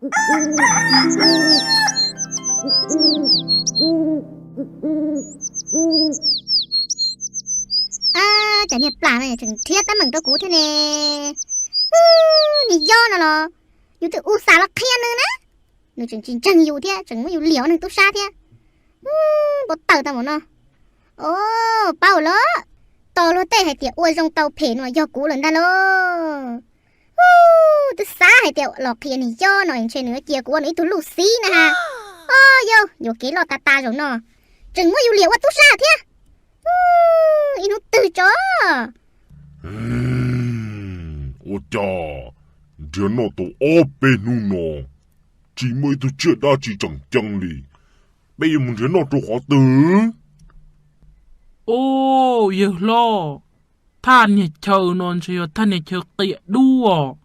Cov niag plam no tseem nrhiav teeb meem rau kuv thiab ne. Niag yob no los yus twb ua xav los qhia nws na, nws tseem tsis ntseeg yus thiab tseem muab yus liam ua neeg tub sab thiab. Npau taws tau mus no. O, paub lawm, tos luag tej hais tias ua zoo tau phem no yog kuv lawm ntag lauj. Twb xav hais tias los qhia niag yob no ntshe nws cia kuv ua nws ib tug luj xib na ha. O, yog yuam kev loj tas tas zaum no, tseem muab yus liam ua tub sab thiab. Ib hnub twg tso. Ua cas nrhiav noj tau ob peb hnub no tsis muaj ib tug tsiaj dab tsi tseem ceeb li? Peb yuav mus nrhiav noj rau qhov twg? O, yawg hlob, thaj niag chaw no ntshe yog thaj niag chaw qias dub os.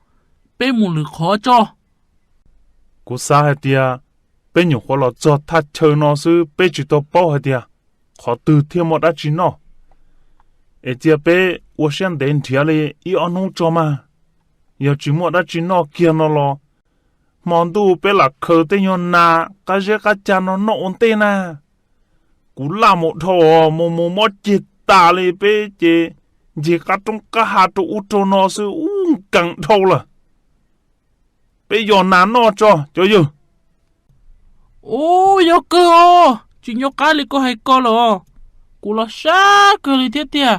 Peb mus lwm qhov tso. Kuv xav hais tias peb nyuam qhuav los txog thaj chaw no xwb, peb tsis tau paub hais tias qhov twg thiaj muaj dab tsi noj. Es cia peb ua siab ntev nrhiav li ib ob hnub tso mas. Yog tsis muaj dab tsi noj kiag no los, hmo ntuj peb lam khaws tej nyuag nas qab zeb qab cag no noj ua ntej na. Kuv laj mus dhau, mus mus mob ceg tas li, peb ces ncig qab roob qab hav rau ub rau no xwb ub nkees dhau lawm. Peb yos nas noj tso cov yawg. Ub, yog kawg os, tsis nco qab li koj hais ko lawm os. Kuv los sab kawg li thiab tiag,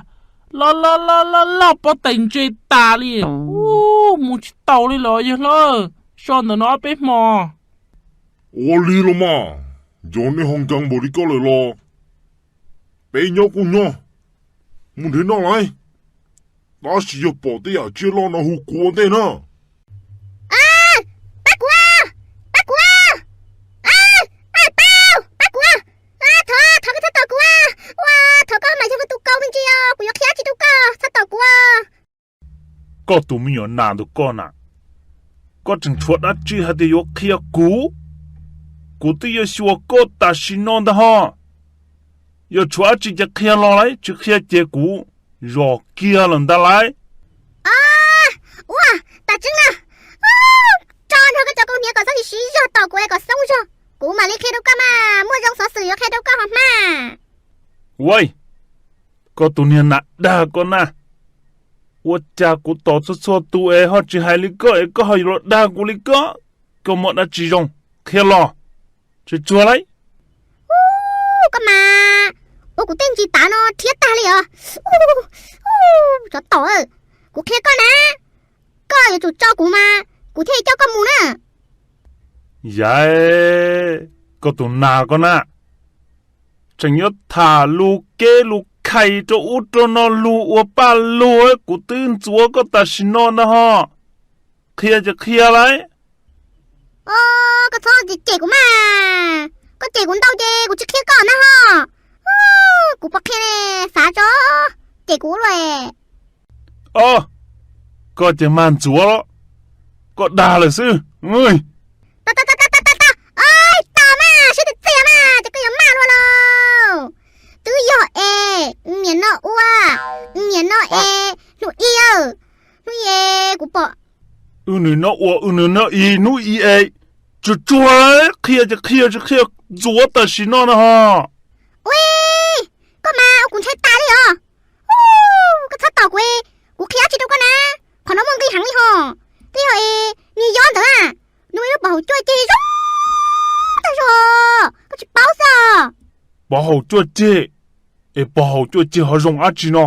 loj loj loj loj loj pob tais ntse tas li. Ub, mus tsis taus li los yawg hlob, so ntawm no ob peb hmo. Ua li los mas, yog nej ho nkees npaum li koj lawm los peb nyob kuj nyob, mus nrhiav noj lauj. Tab sis yog pom tej yam tsiaj loj no hu kuv ua ntej na. Pab kuv, pab kuv, pab, pab kuv, thov, thov koj txhob tom kuv, ua, thov koj mas yog koj tus kaus me ntsis os, kuv yuav qhia tsis rau koj, txhob tom kuv. Koj tus me nyuam nas ntawm koj na, koj tseem tshuav dab tsi hais tias yuav qhia kuv? Kuv twb yuav xyuas koj tam sim no ntag ho. Yog tshuav dab tsi ces qhia los lauj, tsis qhia ces kuv zom kiag lawm ntag lauj. Ua, tas tseeb na, tso nrog koj cov kaus hniav kom txhob siv zog tom kuv es kom xoob zog, kuv mam li qhia rau koj mas, muaj zoo xov xwm yuav qhia rau koj ho hma. Ua, koj tus niag nas dag koj na, ua cas kuv tos txhua txhua tus es ho tsis hais li koj es koj ho yuav los dag kuv li koj? Koj muaj dab tsi zoo, qhia los, tsis tsuag lauj. Koj mas ua kuv tej ntsis tav no rhiab tag li os. Tsov tom, kuv qhia koj na, koj yuav tsum tso kuv mas kuv thiaj coj koj mus na. Yam, koj tus nas koj na, tseem yuav tham lus keb lus khais rau ub rau no, lus ua paj lug, kuv twb ntxuav koj tam sim no ntag ho. Qhia ces qhia lauj. Koj txhob cem kuv mas, koj cem kuv ntau ces kuv tsis qhia koj na ho. Kuv pom qhia ne, xav tso, cem kuv ua luaj. Os, koj ces mag ntxuav los, koj dag lawm xwb. Tos mas, siab txias txias mas ces koj yuav maj luaj lauj. Twb yog es niam no ua, niam no es hnub ib, hnub ib kuv pom. Wb nws no ua, wb nws no ib, hnub ib es, tsuag tsuag, qhia ces qhia, tsis qhia ntxuav tam sim no na ho. Ui, koj mas ua kuv ntshai tas li os. Koj txhob tos kuv, kuv qhia dab tsi rau koj na. Qhov no muaj nqis heev li ho. Twb yog es niag yob ntawd na, nws muaj ib lub pov haum cuaj ceg zoo tag zog, koj tsis paub xwb. Pov haum cuaj ceg? Es pov haum cuaj ceg ho zoo dab tsi no?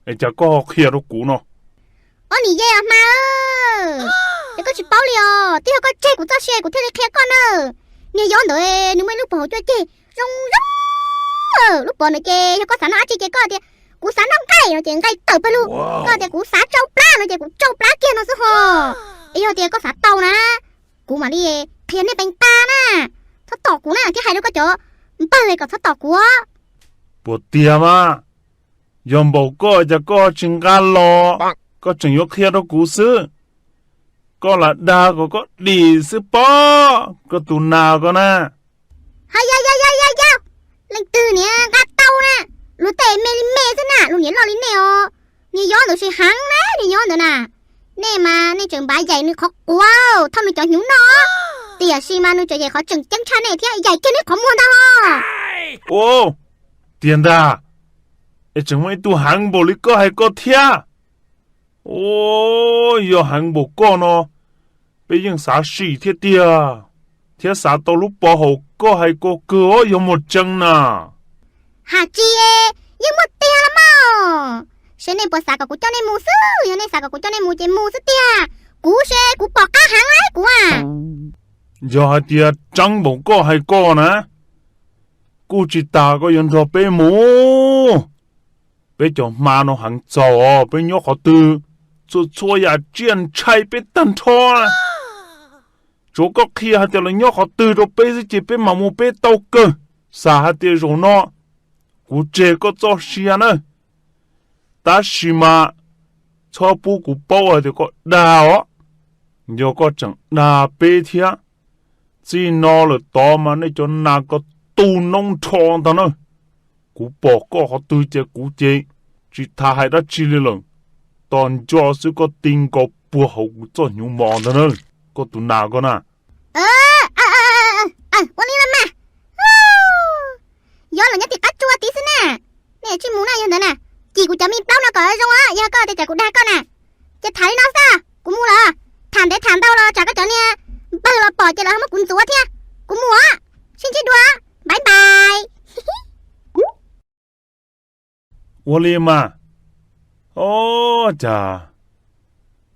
Es cas koj ho qhia rau kuv no? Ob niam yej hma, es koj tsis paub li os, twb yog koj tseg kuv txoj sia kuv thiaj li qhia koj na. Niag yob ntawd nws muaj ib lub pov haum cuaj ceg zoo zoo, lub pov ntawd ces yog koj xav noj dab tsi ces koj tias kuv xav noj nqaij no ces nqaij tawm pawg lug, koj tias kuv xav tsau plab no ces kuv tsau plab kiag no xwb ho. Es yog tias koj xav tau na, kuv mam li qhia nej peev pab na. Txhob tom kuv na, thiab hais rau koj cov npawg kom txhob tom kuv. Puas tiag mas? Yog npaum koj cas koj tsis nqa los, koj tseem yuav qhia rau kuv xwb. Koj lam dag kom koj dim xwb pob, koj tus nas koj na. Hos yog yog yog yog yog, leej twg niam nqa tau na, luag tej me li me xwb na, luag niam loj li nej os. Niag yob ntawd tsis heev na, niag yob ntawd na. Nej mas nej tseem npav yaim nws qhov quav, thauj nws cov hnyuv noj. Tiam sis mas nws tseem yog qhov tseem ceeb tshaj nej thiab, yaim kiag neb qhov muag ntag ho. Ua, tiag ntag, es tseem muaj ib tug heev npaum li koj hais ko thiab. Ua, yog heev npaum koj no, peb yeej xav sim thiab tiag, thiab xav tau lub pov haum koj hais ko kawg os, yog muaj tseeb na. Hais tsis, yeej muaj tiag los mas. Seb nej puas xav kom kuv coj nej mus xwb, yog nej xav kom kuv coj nej mus ces mus xwb tiag. Kuv seb kuv pom qab heev lawm kuv a. Yog hais tias tseeb npaum koj hais ko na, kuj tsis tas koj yuav nrog peb mus. Peb cov hma no heev txaus os, peb nyob qhov twg, txhua txhua yam tsiaj ntshai peb tag nrho. Tsuav koj qhia hais tias los nyob qhov twg rau peb xwb ces peb mam mus peb tau kawg. Xav hais tias zaum no kuv tseg koj txoj sia na, tab sis mas txhob pub kuv paub hais tias koj dag os. Yog koj tseem dag peb thiab, txij no lawm tod mas nej cov nas ko tu noob nrho ntag na. Kuv pom koj qhov twg ces kuv ces tsis tas hais dab tsi li lawm. Tos nco xwb koj ti nkaus puag hauv kuv txoj hnyuv mos ntag na, koj tus nas ko na. Ua li los mas, yog los nyob tim qab tsua tid xwb na. Nej tsij mus na yog ntawd na, cim kuv cov me plaub no kom zoo os, yog koj tias tsam kuv dag koj na. Ces tham li no xwb, kuv mus lawm. Tham ntev tham ntau los tsam koj cov niag npawg los pom ces lawv ho muab kuv ntxuav thiab. Kuv mus os, sib ntsib dua, bye bye. Ua li mas, o, cas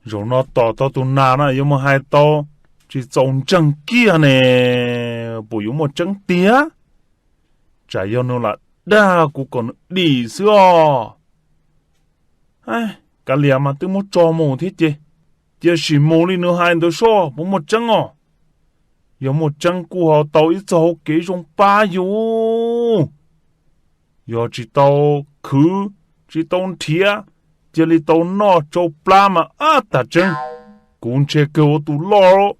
zaum no tom tau tus nas na yuav mus hais tau tsis txaus ntseeg kiag ne, puas yuav muaj tseeb tiag? Tsam yog nws lam dag kuv kom nws dim xwb os. Kav liam mas twb muab tso mus thiab ces, cia sim mus li nws hais ntawd soj puas muaj tseeb os. Yog muaj tseeb kuj ho tau ib txoj hauv kev zoo pab yus. Yog tsis tau khwv, tsis tau nrhiav, cia li tau noj tsau plab mas ab tas tseeb. Kuv ntshe kawg ua tus loj,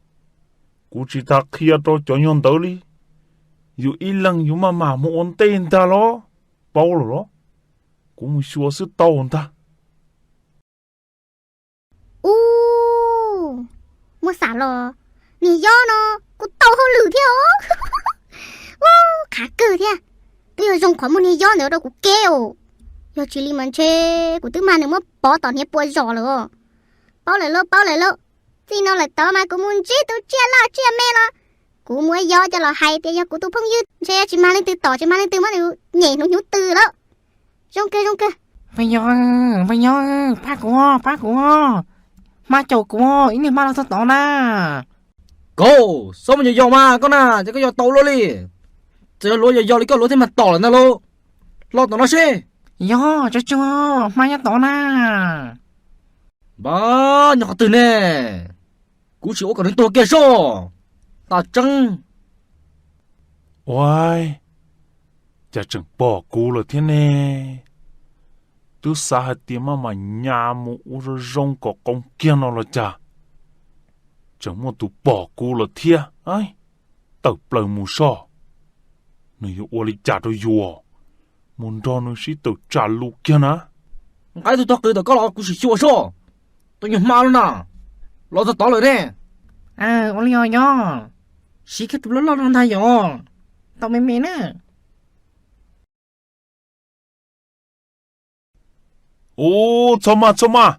kuv tsis tas qhia rau cov nyuag ntawd li. Yus ib leeg yus maj mam mus ua ntej ntag los, paub lawm los, kuv mus xyuas xwb tau ntag. Ub, muab xam los, niag yob no kuj tau hauj lwm thiab os. Ub, qhav kawg thiab, twb yog zoo qhov muaj niag yob ntawd rau kuv kev os. Yog tsis li mas ntshe kuv twb mag nws muab pov tom hniav pua zos lawm os. Paub lawm lauj, paub lawm lauj, txij no lawm tod mas kuv mus ntsib tus tsiaj loj tsiaj me los kuv muab yob coj los hais tias yog kuv tus phooj ywg, ntshe tsis mag leej twg tom tsis mag leej twg muab nws nyem hnyuv tw lawm. Zoo kawg zoo kawg. Npawg nyob, npawg nyob, pab kuv, pab kuv, hma caum kuv, ib niag hma los txog tod na. Kav, txhob mus yos yos mas koj na, ces koj yos tau luaj li. Txawm yog luav yos yos li koj luav thiaj mag tom lawm ntag lauj. Los tom no seb. Yog, tsuag tsuag, hma nyob tod na. Npab, nyob qhov twg ne? Kuv tsis ua kom nws tuag kiag soj. Tas tseeb. Ua, cas tseem pom kuv lawm thiab ne? Twb xav hais tias maj mam nyas mus ua zoo zoo kom qoos kiag no los cas, tseem muaj tus pom kuv lawm thiab. Tawm plaws mus soj, nws yuav ua li cas rau yus, mus nrog nws sib tawm tsam lus kiag na. Nqa ib tug tog qws tom koj los kuv sim xyuas soj. Tus nyuag hma no na, los txog tod lawm ne. Ua li os yog, siv kiag tus loj loj no ntag yog, tau me me na. Ub, txhob maj, txhob maj,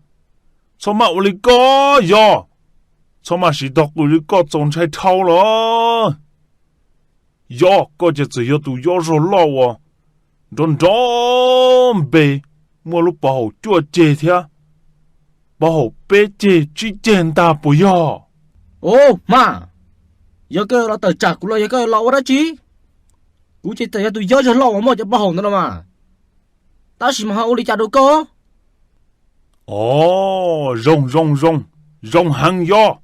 txhob maj ua li koj yog, txhob maj siv tog qws li koj txaus ntshai dhau lawm. Yob, koj ces txawm yog tus yob zog loj uas nrov nrov npe, muaj lub pov haum cuaj ceg thiab, pov haum peb ceg tsib ceg ntag puas yog? Ub, hma, yog koj los tawm tsam kuv los yog koj los ua dab tsi? Kuv ces txawm yog tus yob zog loj uas muaj cov pov haum ntawd no mas, tab sis mas ho ua li cas rau koj? Os, zoo zoo zoo, zoo heev yob.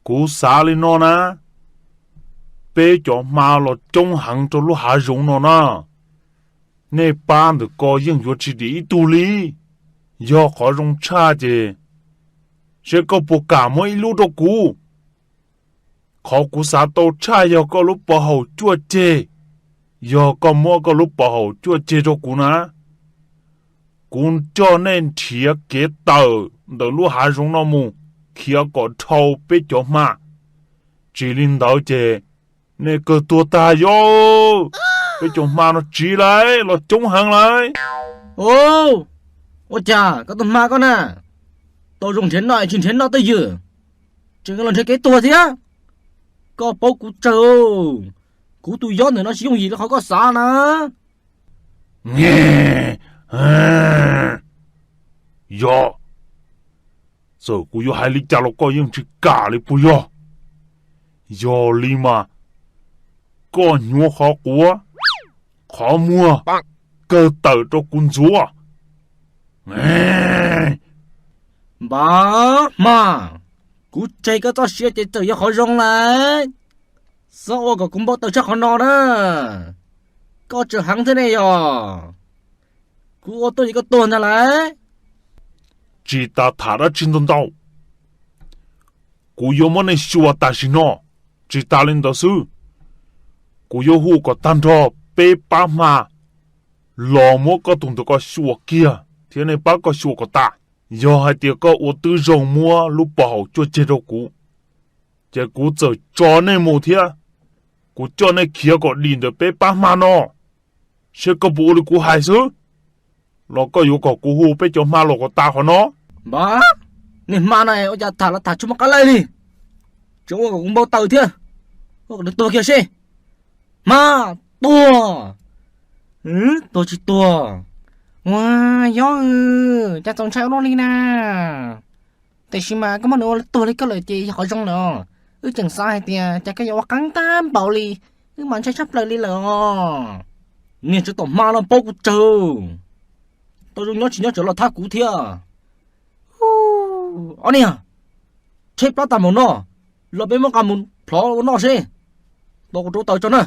Kuv xav li no na, peb cov hma los coob heev rau lub hav zoov no na, nej pab ntawm ko yeej yuav tsis dim ib tug li. Yog qhov zoo tshaj ces seb koj puas kam muab ib lub rau kuv. Qhov kuv xav tau tshaj yog koj lub pov haum cuaj ceg. Yog koj muab koj lub pov haum cuaj ceg rau kuv na, kuv coj nej nrhiav kev tawm ntawm lub hav zoov no mus, khiav kom dhau peb cov hma, Tsis li ntawd ces nej kawg tuag tag yom. Peb cov hma no tsiv lawm, los coob heev lawm. Ua cas koj tus hma koj na, tau zoo nrhiav noj tsis nrhiav noj twj ywm, tseem los nrhiav kev tuag thiab. Koj paub kuv tsawg, kuv tus yob ntawm no tsis yooj yim li qhov koj xav na. Yog, txawm kuv yuav hais li cas los koj yeej tsis kam li puas yog? Yog li mas koj hnyuv qhov quav, qhov muag, kawg tawm rau kuv ntxuav. Npam hma, kuv tseg koj txoj sia ces txawm yog qhov zoo lawm. Txhob ua kom kuv npau taws tshaj qhov no na. Koj tseem heev thiab ne yog? Kuv ua tuaj ces koj tuag ntag lauj. Tsis tas tham dab tsi ntau ntau, kuv yuav muab nej xyuas tam sim no. Tsis tas li ntawd xwb, kuv yuav hu kom tag nrho peb pab hma los muab koj tus ntawd ko xyuas kiag thiab nej pab koj xyuas kom tas. Yog hais tias koj ua tib zoo muab lub pov haum cuaj ceg rau kuv, ces kuv txawm tso nej mus thiab. Kuv coj nej khiav kom dim ntawm peb pab hma no, seb koj puas ua li kuv hais xwb, los koj yuav kom kuv hu peb cov hma los kom tas qhov no. Npam, niag hma no ua cas tham los tham tsis muaj qab laij li. Tseem ua kom kuv npau taws thiab. Ua kom nws tuag kiag seb. Hma, tuag. Tuag tsis tuag? Ua, yob, cas txaus ntshai ua luaj li na. Tiam sis mas koj muab nws ua tuag li koj lawm ces yog qhov zoo lawm. Wb tseem xav hais tias cas koj yuav ua qeeb tag npaum li, wb mas ntshai tshaj plaws li lawm os. Niag tsov tom hma no paub kuv tsawg, tau zoo nyob tsis nyob tseem los thab kuv thiab. Ob niag, tsheb plab tas mus no, los peb muab nqa mus plhov ua noj seb. Tos kuv rauv taws tso na.